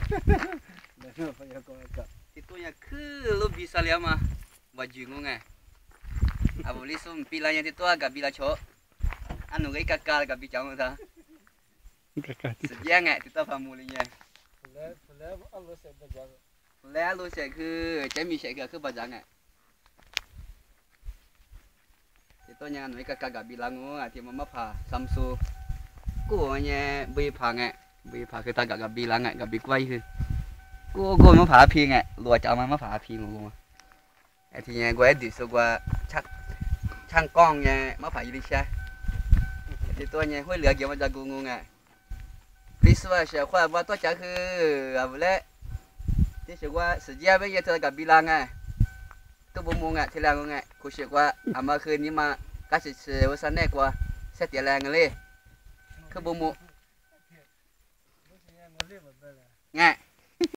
Teˇ toˆ yaˇ hkuiˉ lo biˇ sha le a ma, vaꞈ juˬ ngo ngaˬ. A vuˬ liˇ suhˉ piˇ la yaˇ teˇ toˆ a gaˬ biˇ la chaw. A nuˬ g'a iˉ ka ka gaˬ biˇ ca ma htaˇ, suhˍ jaˇ ngaˬ teˇ taˇ hpa mvuh le yaˇ. Leh a lo shehˍ hui, cehˉ miˬ shehˍ hui a hkuiˉ baˬ jaˇ ngaˬ. Teˇ tawˇ nyi a nuˬ iˉ ka ka gaˬ biˇ la ngo a, teˇ ma maˇ hpaˍ Samson, kuˇ nyi, bui hpaˍ ngaˬ, bui hpaˍ hui htaꞈ gaˬ gaˬ biˇ la ngaˬ, gaˬ biˇ k'ai hui. Kuˇ goˇ maˇ hpaˍ a hpi ngaˬ, loꞈ a ca ma maˇ hpaˍ a hpi ngo. Teˇ nyi g'a ehˉ diꞈ shu g'a, chaˇ kawˇ nyi maˇ hpaˍ yi le sheh. Teˇ tawˇ nyi hoˉ liꞈ a geh maˇ jaˇ gu ngo ngaˬ. Hkriꞈ suh a shehˍ hk'aw a ba tawˇ ca hui, a vuˬ leh, teˇ shehˍ g'a suhˍ jaˇ ve yehˬ hteh gaˬ biˇ la ngaˬ. Tuˇ bon mvuh ngaˬ hteˇ le a ngo ngaˬ, hko shehˍ g'a a ma hui nyi ma kaˇ chi chi ve sha nehˆ k'o, shehˆ tiꞈ leh ngaˬ le. Hkuiˉ bon mvuh ngaˬ.